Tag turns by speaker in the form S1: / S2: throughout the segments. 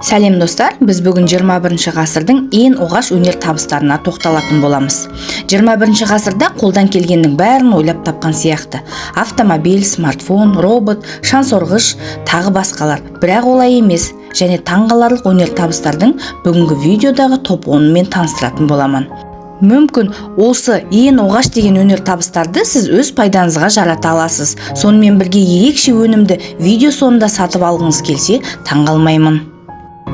S1: Сәлем, достар! Біз бүгін 21 ғасырдың ең оғаш өнер табыстарына тоқталатын боламыз. 21 ғасырда қолдан келгеннің бәрін ойлап тапқан сияқты: автомобиль, смартфон, робот, шаңсорғыш, тағы басқалар. Бірақ олай емес және таңғаларлық өнер табыстардың бүгінгі видеодағы топ 10-ымен таныстыратын боламын. Мүмкін, осы ең оғаш деген өнер табыстарды сіз өз пайдаңызға жарата аласыз. Сонымен бірге ерекше өнімді видео соңында сатып алғыңыз келсе, таңғалмаймын.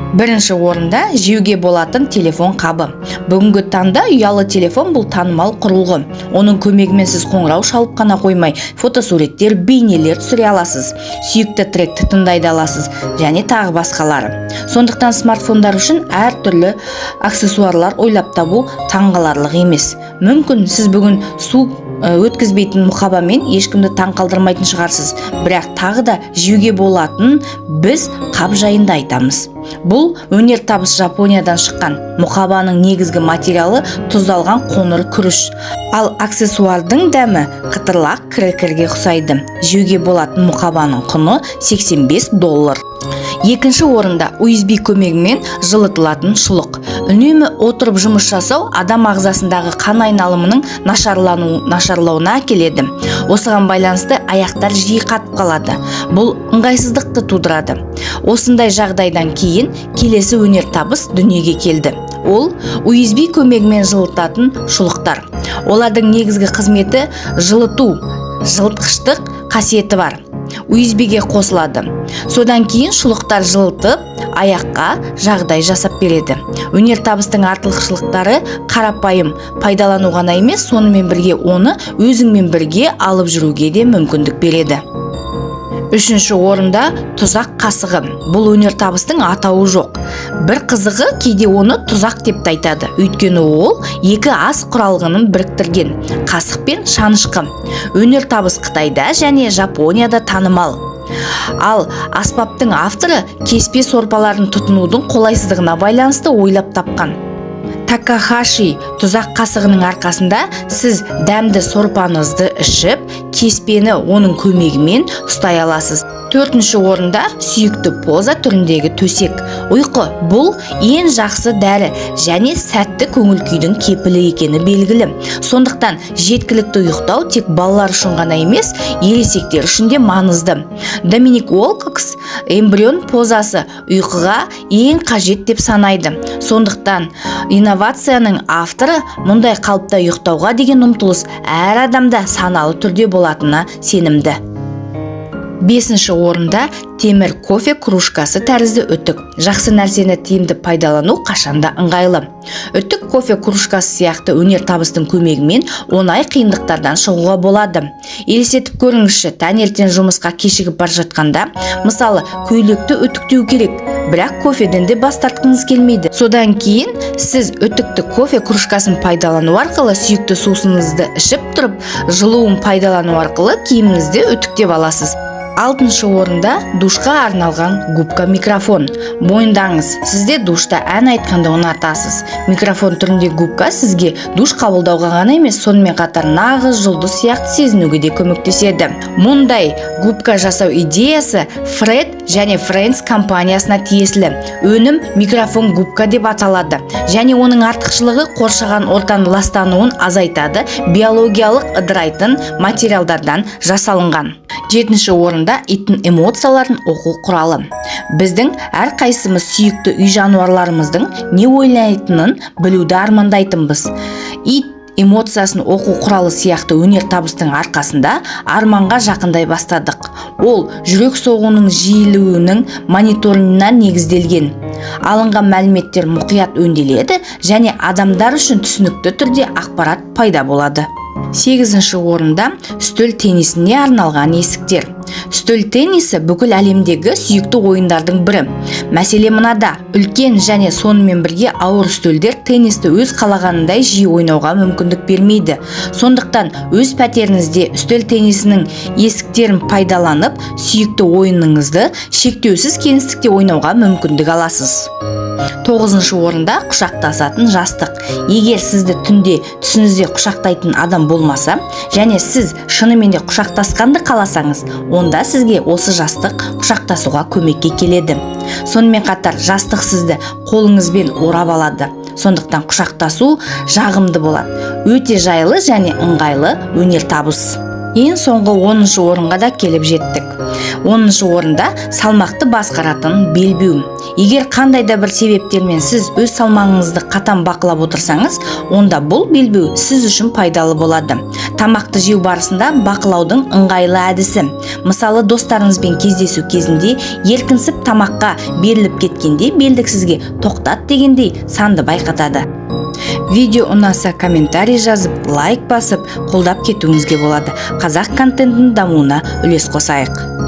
S1: Бірінші орында – жеуге болатын телефон қабы. Бүгінгі таңда ұялы телефон – бұл танымал құрылғы. Оның көмегімен сіз қоңырау шалып қана қоймай, фотосуреттер, бейнелер түсіре аласыз, сүйікті тректі тыңдай да аласыз және тағы басқалары. Сондықтан смартфондар үшін әртүрлі аксессуарлар ойлап табу таңғаларлық емес. Мүмкін, сіз бүгін су өткізбейтін мұқабамен ешкімді таң қалдырмайтын шығарсыз, бірақ тағы да жеуге болатын біз қап жайында айтамыз. Бұл өнер табыс Жапониядан шыққан. Мұқабаның негізгі материалы – тұздалған қоңыр күріш, ал аксессуардың дәмі қытырлақ крекерге ұқсайды. Жеуге болатын мұқабаның құны 85 доллар. Екінші орында – USB көмегімен жылытылатын шұлық. Үнемі отырып жұмыс жасау адам ағзасындағы қан айналымының нашарлауына әкеледі. Осыған байланысты аяқтар жиі қатып қалады. Бұл ыңғайсыздықты тудырады. Осындай жағдайдан кейін келесі өнер табыс дүниеге келді. Ол – USB көмегімен жылытатын шұлықтар. Олардың негізгі қызметі – жылыту, жылытқыштық қасиеті бар. USB-ге қосылады. Содан кейін шұлықтар жылытып, аяққа жағдай жасап береді. Өнер табыстың артықшылықтары – қарапайым пайдалану ғана емес, сонымен бірге оны өзіңмен бірге алып жүруге де мүмкіндік береді. Үшінші орында – тұзақ қасығы. Бұл өнер табыстың атауы жоқ. Бір қызығы, кейде оны тұзақ деп те айтады, өйткені ол екі ас құралғынын біріктірген: қасық пен шанышқы. Өнер табыс Қытайда және Жапонияда танымал. Ал аспаптың авторы кеспе сорпаларын тұтынудың қолайсыздығына байланысты ойлап тапқан. Такахаши тұзақ қасығының арқасында сіз дәмді сорпаңызды ішіп, кеспені оның көмегімен ұстай аласыз. Төртінші орында – сүйікті поза түріндегі төсек. Ұйқы – бұл ең жақсы дәрі және сәтті көңіл күйдің кепілі екені белгілі. Сондықтан жеткілікті ұйықтау тек балалар үшін ғана емес, ересектер үшін де маңызды. Доминик Уолкокс эмбрион позасы ұйқыға ең қажет деп санайды. Сондықтан инновацияның авторы мұндай қалыпта ұйықтауға деген ұмтылыс әр адамда саналы түрде болатынына сенімді. Бесінші орында – темір кофе кружкасы тәрізді үтік. Жақсы нәрсені тиімді пайдалану қашанда ыңғайлы. Үтік кофе кружкасы сияқты өнер табыстың көмегімен оңай қиындықтардан шығуға болады. Елестетіп көріңізші: таңертең жұмысқа кешігіп бара жатқанда, мысалы, көйлекті үтіктеу керек, бірақ кофеден де бас тартқыңыз келмейді. Содан кейін сіз үтікті кофе кружкасын пайдалану арқылы сүйікті сусыныңызды ішіп тұрып, жылуын пайдалану арқылы киіміңізді үтіктеп аласыз. Алтыншы орында – душқа арналған губка микрофон. Мойындаңыз, сіз де душта ән айтқанды ұнатасыз. Микрофон түрінде губка сізге душ қабылдауға ғана емес, сонымен қатар нағыз жұлдыз сияқты сезінуге де көмектеседі. Мұндай губка жасау идеясы Фред және Френдс компаниясына тиесілі. Өнім микрофон губка деп аталады және оның артықшылығы – қоршаған ортаның ластануын азайтады, биологиялық ыдырайтын материалдардан жасалынған. Жетінші орында – иттің эмоцияларын оқу құралы. Біздің әрқайсымыз сүйікті үй жануарларымыздың не ойлайтынын білуді армандайтынбыз. Ит эмоциясын оқу құралы сияқты өнер табыстың арқасында арманға жақындай бастадық. Ол жүрек соғуының жиілеуінің мониторингына негізделген. Алынған мәліметтер мұқият өңделеді және адамдар үшін түсінікті түрде ақпарат пайда болады. Сегізінші орында – үстел теннисіне арналған есіктер. Үстел теннисі – бүкіл әлемдегі сүйікті ойындардың бірі. Мәселе мынада: үлкен және сонымен бірге ауыр үстелдер теннисті өз қалағанындай жиі ойнауға мүмкіндік бермейді. Сондықтан өз пәтеріңізде үстел теннисінің есіктерін пайдаланып, сүйікті ойыныңызды шектеусіз кеңістікте ойнауға мүмкіндік аласыз. Тоғызыншы орында – құшақтасатын жастық. Егер сізді түнде түсіңізде құшақтайтын адам болмаса және сіз шынымен де құшақтасқанды қаласаңыз, онда Онда сізге осы жастық құшақтасуға көмекке келеді. Сонымен қатар жастық сізді қолыңызбен орап алады, сондықтан құшақтасу жағымды болады. Өте жайлы және ыңғайлы өнертабыс. Ең соңғы 10-шы орынға да келіп жеттік. 10-шы орында салмақты басқаратын белбеу. Егер қандай да бір себептермен сіз өз салмағыңызды қатаң бақылап отырсаңыз, онда бұл белбеу сіз үшін пайдалы болады. Тамақты жеу барысында бақылаудың ыңғайлы әдісі. Мысалы, достарыңызбен кездесу кезінде еркінсіп, тамаққа беріліп кеткенде, белдік сізге «тоқтат» дегендей санды байқатады. Видео ұнаса, комментарий жазып, лайк басып, қолдап кетуіңізге болады. Қазақ контентінің дамуына үлес қосайық.